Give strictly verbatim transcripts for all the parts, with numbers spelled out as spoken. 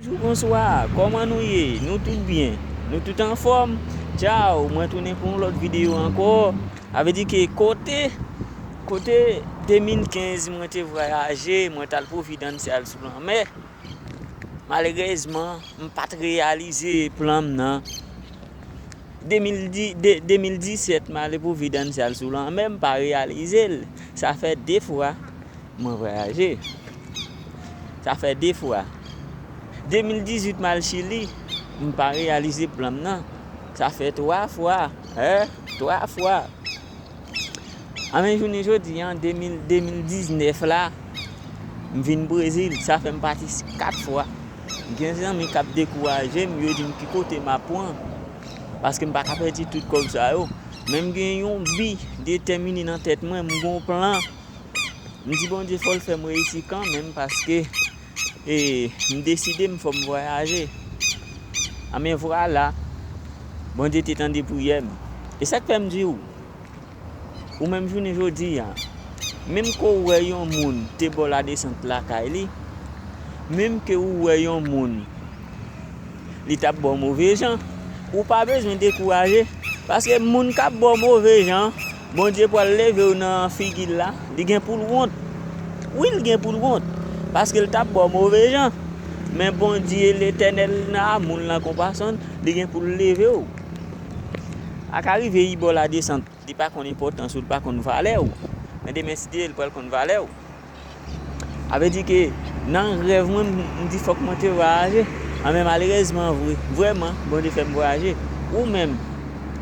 Bonjou, bonswa, kòman nou ye? Nou tout byen? Nou tout anfòm? Tchaw, mwen tounen pou yon lòt videyo ankò. Sa vle di ke kote, kote de mil kenz mwen te vwayaje, mwen t al Providence al sou lanmè. Malerezman, m pa t reyalize plan m nan. De mil dis, de, de mil disèt, m ale Providence al sou lanmè, m pa reyalize l. Sa fè de fwa mwen vwayaje. Sa fè de fwa. De mil dizuit, m al Chili, m pa reyalize plan m nan. Sa fè twa fwa. Hein? Twa fwa. Anben, jounen jodi a, de mil, de mil diznèf la, m vin Brezil. Sa fè m pati kat fwa. Gen zanmi k ap dekouraje m, yo di m ki kote m ap pran. Paske m pa ka pèdi tout kòb sa yo. Men m gen yon bi detèmine nan tèt mwen, m gen yon plan. M di Bondye fò l fè m reyisi kanmenm paske, e, m deside m fò m vwayaje. Anben vwala, Bondye te tande priyè m. E sa k fè m di w, ou menm jounen jodi a, menm ke w wè yon moun te ba w ladesant lakay li, menm ke ou wè yon moun li t ap ba w move jan, ou pa bezwen dekouraje, paske moun k ap ba w move jan, Bondye pral leve w nan figi l la, li gen pou l wont. Wi, l gen pou l wont, paske l t ap ba w move jan. Men Bondye Letènèl nan amoul, nan konpasyon l, li gen pou l leve w. A ka rive li ba w ladesant, li pa konn enpòtans ou, li pa konn valè w. Men demen, si Dye vle, li pral konn valè w. Sa vle di ke nan rèv mwen, m, m di fòk mwen te vwayaje. Anben malerezman, vre, vrèman, Bondye fè m vwayaje. Ou menm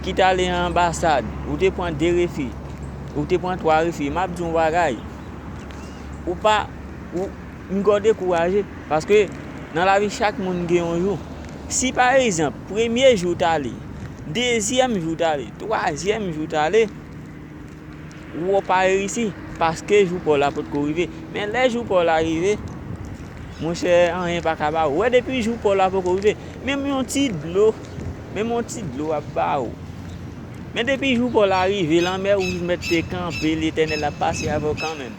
ki t ale nan anbasad, ou te pran de refi, ou te pran twa refi, m ap di w yon bagay. Ou pa, ou, m gò dekouraje, paske nan lavi chak moun gen yon jou. Si pa egzanp, premye jou w t ale, dezyèm jou w t ale, twazyèm jou w t ale, ou pa reyisi, paske jou pa w la potko rive. Men lè jou pa w la rive, monchè, anyen pa ka ba ou. Wè, depi jou pa w la poko rive, menm yon ti dlo, menm yon ti dlo ap ba ou. Men depi jou pa w la rive, lanmè wouj mèt te kanpe, Letènèl ap pase avè w kanmenm.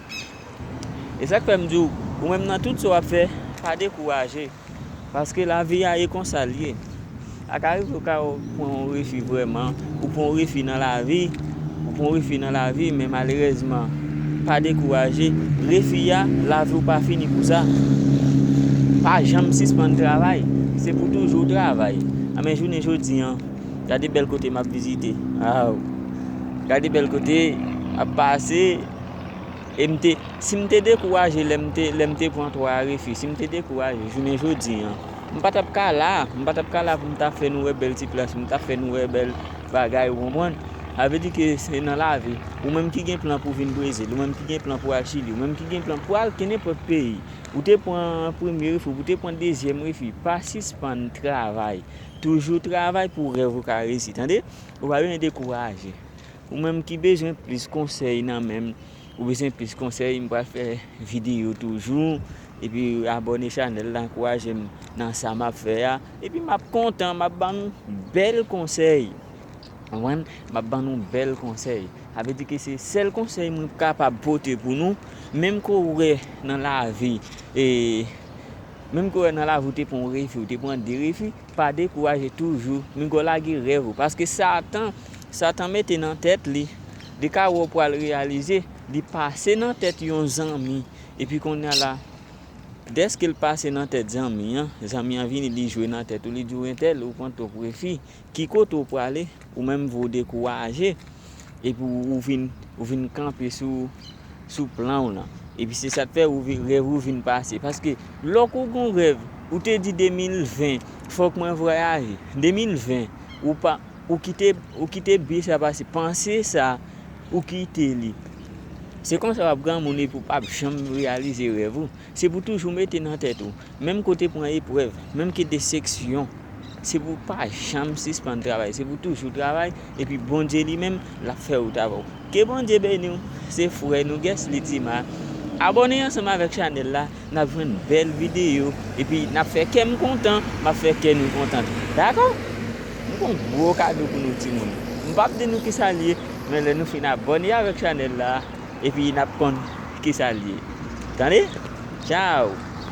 E sa k fè m di w, ou menm nan tout sa w ap fè, pa dekouraje. Paske lavi a e konsa l ye. A ka rive ou ka pran yon refi vrèman, ou pran yon refi nan lavi, ou pran yon refi nan lavi, men malerezman, pa dekouraje. Refi a, lavi w pa fini pou sa. Pa janm sispann travay. Se pou toujou w travay. Anben jounen jodi a, gade bèl kote m ap vizite. Aw. Gade bèl kote ap pase. E m te, si m te dekouraje lè m te, lè m te pran twa refi, si m te dekouraje jounen jodi a, m pa t ap ka la, m pa t ap ka la pou m ta fè nou wè bèl ti plas, pou m ta fè nou wè bèl bagay, ou konprann? Sa vle di ke se nan lavi. Ou menm ki gen plan pou vin Brezil, ou menm ki gen plan pou al Chili, ou menm ki gen plan pou al kenenpòt peyi, ou te pran premye refi, ou te pran dezyèm refi, pa sispann travay. Toujou travay pou rèv ou ka reyisi, tande? Ou pa bezwen dekouraje. Ou menm ki bezwen plis konsèy nan men m, ou bezwen plis konsèy, m pral fè videyo toujou. Epi abòne chanèl la, ankouraje m nan sa m ap fè a. Epi m ap kontan, m ap ban nou bèl konsèy. Konprann? M ap ban nou bèl konsèy. Sa vle di ke se sèl konsèy mwen kapab pote pou nou. Menm ke w wè nan lavi, e, menm ke w wè nan lavi ou te pran yon refi, ou te pran de refi, pa dekouraje toujou. Menm ke w lage rèv ou. Paske Satan, Satan mete nan tèt li, li ka wè w pral reyalize, li pase nan tèt yon zanmi. Epi kounye a la, dèske l pase nan tèt zanmi an, zanmi an vini, li jwe nan tèt ou, li di w, entèl, ou pran twòp refi, ki kote w prale, ou menm vre w dekouraje, epi w, ou vin, ou vin kanpe sou, sou plan w lan. Epi se sa k fè ou vi-, rèv ou vin pase. Paske lòk ou gon rèv, ou te di de mil ven, fòk mwen vwayaje. De mil ven, ou pa, ou kite, ou kite bi sa pase, panse sa, ou kite li. Se konsa w ap granmoun epi w p ap janm reyalize rèv ou. Se pou toujou mete nan tèt ou, menm ke w te pran eprèv, menm ke desepsyon, se pou w pa janm sispann travay, se pou w toujou travay, epi Bondye li menm, l ap fè wout avè w. Ke Bondye beni w, se frè nou Guesly Tima. Abòne ansanm avèk chanèl la, n ap jwenn bèl videyo, epi n ap fè kè m kontan, m ap fè kè nou kontan tou. Dakò? M gon gwo kado pou nou timoun. M p ap di nou kisa l ye, men lè nou fin abòne avèk chanèl la, epi n ap konn kisa l ye. Tande? Tchaw!